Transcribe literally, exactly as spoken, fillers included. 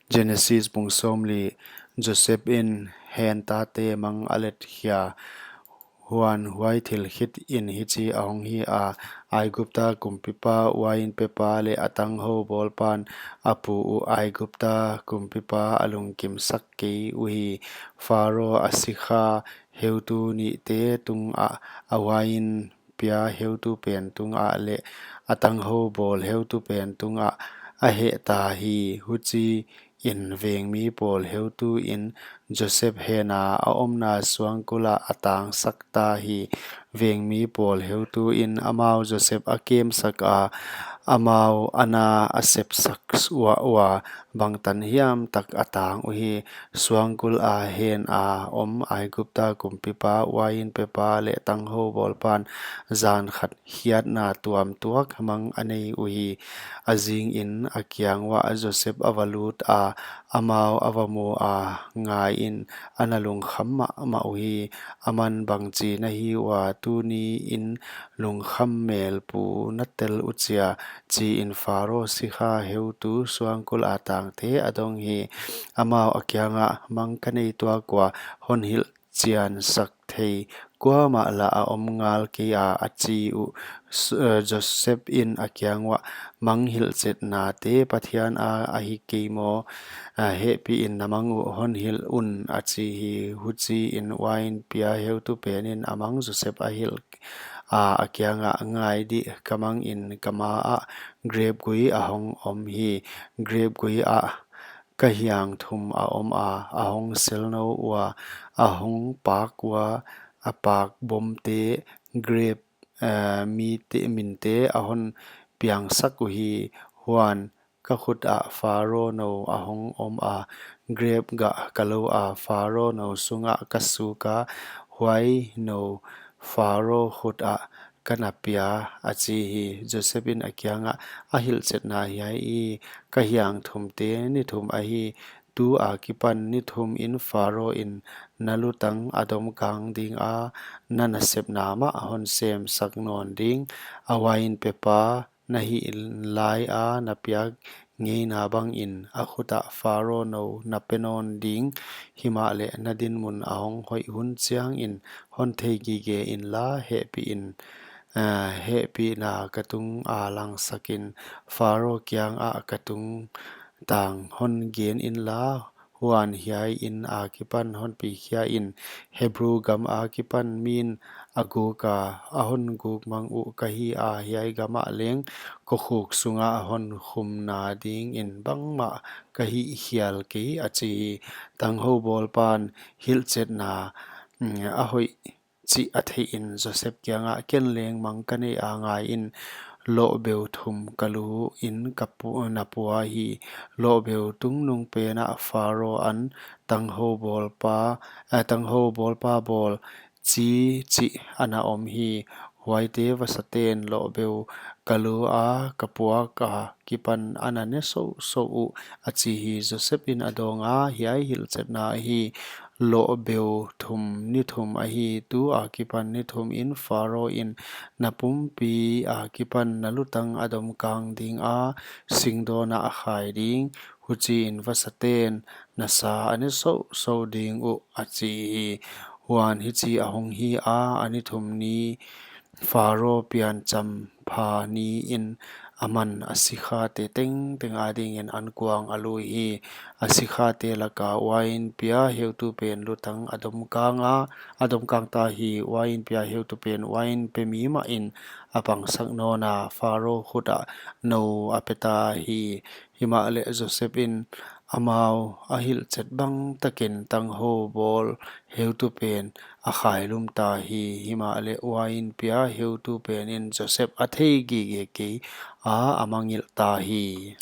Genesis bung sawmli. Joseph in Hen tate mang a let khia. Huan huai thil khit in hichi a hong hi a, Aigupta kumpipa, uain pepa leh a tanghou bawlpan a pu uh Aigupta kumpipa a lungkimsak kei uhi. Pharo a sikha heutu nihte tungah, a uain pia heutu pen tungah leh a tanghou bawl heutu pen tungah a hehta hi. Huchiin vengmi pawl heutu in Joseph hena a omna suangkul ah a tangsakta hi. Vengmi pawl heutu in amau Joseph a kemsak a, amau a na a sepsak uah ua, bangtan hiam tak a tang uhi. Suangkul a hena om Aigupta kumpipa, uain pepa leh tanghou bawlpan zan khat khiatna tuamtuak mang a nei uhi. A zingin a kiang uah Joseph a va lut a, amau a va mu a, ngaiin, a na lungkham mahmah uhi. Aman, bangchi na hi ua, tuni in lungkham mel pu na tel uchia, chiin Pharo sikha heutu suangkul a tangte a dong hi. Amau a kiangah, mang ka nei tuak ua, hon hilh chiansak thei kuamah lah a om ngal kei a, a chi uh. S-, eh, Joseph in a kiang uah, mang hilhchetnate Pathian a ahi kei maw? Ah, hehpihin na mang uh hon hilh un, a chi hi. Huchiin uain pia heutu pen in a mang Joseph a hilh a, a kiangah, ngai dih, ka mang in ka ma ah grep gui a hong om hi. Grep gui ah ka hiang thum a om a, a hong selnou ua, a hong pak ua, a pak bomte, grep, eh, mite, minte a hon piangsak uhi. Huan ka khut ah Pharo nou a hong om a, grep gah ka lou a, Pharo nou sungah ka suk a, huai nou Pharo khut ah ka na pia, a chi hi. Joseph in a kiangah, a hilhchetna hiai hi, ka hiang thumte ni thum ahi. Tu a kipan ni thum in Pharo in na lutang a domkang ding a, na nasepna mah hon semsak nawn ding. A uain pepa na hih lai a na piak ngeina bangin a khut ah Pharo nou na pe nawn ding. Himahleh na dinmun a hong hoih hun chiangin hon thei gige inla, hehpihin, ah, hehpihna ka tung a langsak in, Pharo kiangah ka tungtang hon gen inla, huan hiai in a kipan hon pikhia in. Hebru gam a kipan min a guk a, a hon guk mang uh ka hi a, hiai gam ah leng kokhuk sungah hon khumna dingin bangmah ka hih hial kei, a chi hi. Tanghou bawlpan hilhchetna, mm, a hoih chih a theihin Joseph kiangah, ken leng mang ka nei a, ngaiin, lohbeu thum ka lu in ka pu-, na pua hi. Lohbeu tungnung pen ah Pharo an tanghou bawlpa, eh, tanghou bawlpa bawl chi chih a na om hi. Huaite vasaten lohbeu ka lu a ka puak a kipan a na ne sohsoh uh, a chi hi. Joseph in a dawng a, hiai hilhchetna ahi, lohbeu thum ni thum ahi. Tu a kipan ni thum in Pharo in na pumpi a kipan na lutang a domkang ding a, singdawn ah a khai ding. Huchiin vasaten na sa a ne sohsoh ding uh, a chi hi. Huan hichi a hong hi a, a ni thum ni Pharo pian champha niin aman a sikhate tengteng adingin ankuang a lui hi. A sikhate laka uain pia heutu pen lutang a domkang a, a domkang ta hi. Uain pia heutu pen uain pe mi mahin a pangsak nawn a, Pharo khut ah nou a pe ta hi. Himahleh Joseph in amau a hilhchet bang takin tanghou bawl heutu pen a khailum ta hi. Himahleh uain pia heutu pen in Joseph a thei gige kei a, a mangngilh ta hi.